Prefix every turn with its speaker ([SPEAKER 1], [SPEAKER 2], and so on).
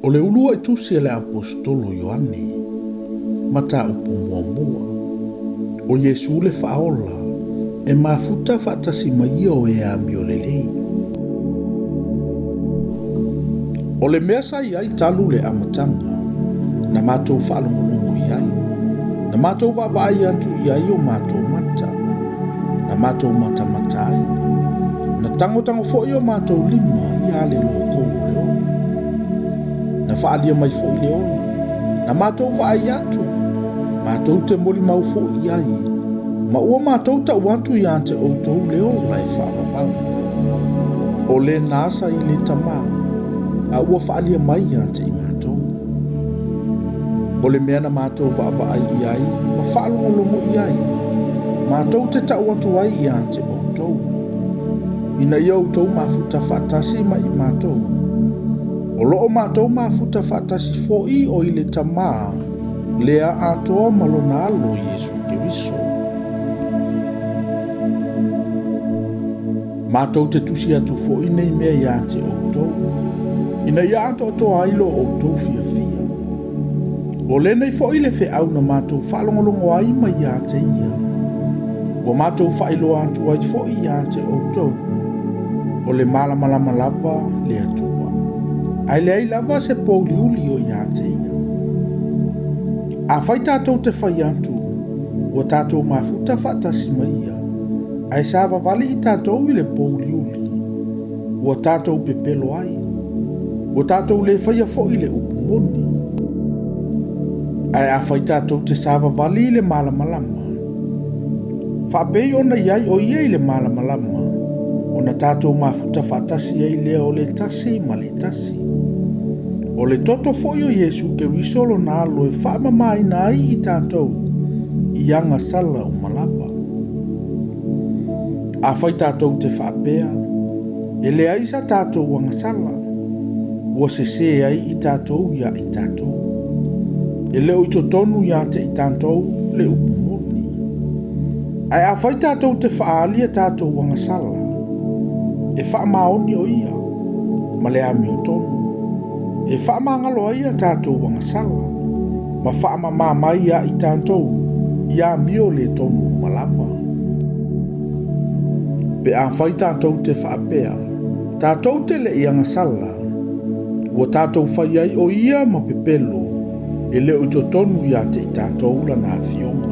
[SPEAKER 1] O le uluai tusi a le Aposetolo Ioane, mataupu muamua. O Iesu le Faaola, e mafuta faatasi ma ia o e amio lelei. O le mea sa i ai talu le amataga, na matou faalogologo i ai, na matou vaavaai atu i ai o matou mata, na matou matamata ai, na tagotago foi o matou lima ia le loko o le ola. Na faaalia mai foi le ola, na matou vaai atu, matou te molimau foi i ai, ma ua matou tau atu ia te outou le ola e faavavau. O lena sa i le Tama, a ua faaalia mai ia te i matou. O le mea na matou vaavaai i ai ma faalogologo i ai, matou te tau atu ai ia te outou, ina ia outou mafuta faatasi ma i matou. O lo o matou mafuta faatasi foi o i le Tama lea atoa ma lona Alo Iesu Keriso. Matou te tusi atu foi nei mea ia te outou, ina ia atoatoa ai lo outou fiafia. O lenei foi le feau na matou faalogologo ai mai ia te ia, ua matou faailoa atu ai foi ia te outou, o le malamalama lava le Atua, ae leai lava se pouliuli o ia te ia. Afai tatou te fai atu, ua tatou mafuta faatasi ma ia, ae savavali i tatou i le pouliuli, ua tatou pepelo ai, ua tatou le faia foi le upu moni. Ae afai tatou te savavali i le malamalama, faapei ona i ai o ia i le malamalama, ona tatou mafuta faatasi ai lea o le tasi ma le tasi. O le toto foi o Iesu Keriso lona Alo e faamamaina ai i tatou i agasala uma lava. Afai tatou te faapea, e leai sa tatou agasala, ua sese ai i tatou ia i tatou. E le o i totonu ia te i tatou le upu moni. Ae afai tatou te faaali a tatou agasala, e faamaoni o ia ma le amiotonu, e faamagalo ai a tatou agasala, ma faamama mai ia i tatou i amio le tonu uma lava. Pe afai tatou te faapea, tatou te le i agasala, ua tatou fai ai o ia ma pepelo, e le o i totonu ia te i tatou lana afioga.